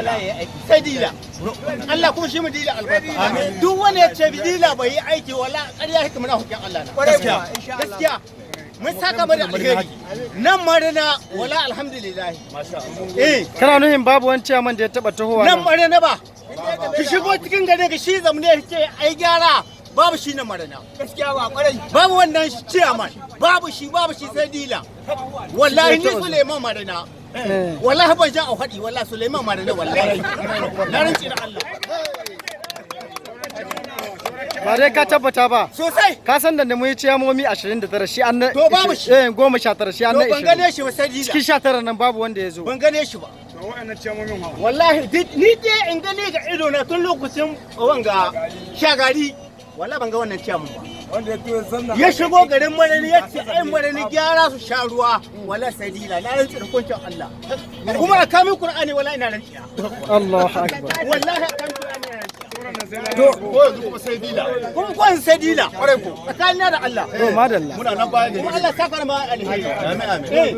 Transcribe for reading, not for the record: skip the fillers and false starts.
Wallahi ya aiki sai Dila. Allah kuma shi mu Dila albarka. Duk wanda ya ce Dila bai yi aiki, wallahi ƙarya hikima na hukin Allah na. Gaskiya. Gaskiya. Mun saka mu da alheri. Nan Marina wala alhamdulillah. Eh. Kana nuhin babu wani ciyaman da ya taba tahowa Nan nan? Marina ba. Ki shigo cikin gare ka shi zamne ya ce ai gyara, babu shi nan Marina. Gaskiya ba kwarai. Babu wannan ciyaman. Babu shi, babu shi sai Dila. Wallahi ni Suleiman Marina. Wallahi ban sha a faɗi, wallahi Suleiman Marina, wallahi. Na rantsi da Allah. Ba dai ka tabbata ba? Sosai. Ka san da mu yi ciyamomi 29, shi an na To babu shi. Eh, 19, shi an To na ban 20. gane shi ba sai Dila. Cikin 19 nan babu wanda ya zo. Ban gane shi ba. Wallahi ni dai in gane ga ido na tun lokacin wanga Shagari. Wallahi ban ga wannan ciyaman ba. Wanda ya tuyo zanna. Ya shigo garin Marani ya ce ai Marani gyara su sha ruwa. Wallahi sai Dila, na rantsi da hukuncin Allah. Kuma a kamin Qur'ani, wallahi ina rantsi. Allahu akbar. Wallahi a kamin Qur'ani ina rantsi. To ko yanzu kuma sai Dila. Kuma ko sai Dila. Kwarai ko. Tsakanina da Allah. To madalla. Muna nan baya gare Kuma Allah saka ma alheri. Amin amin. Eh.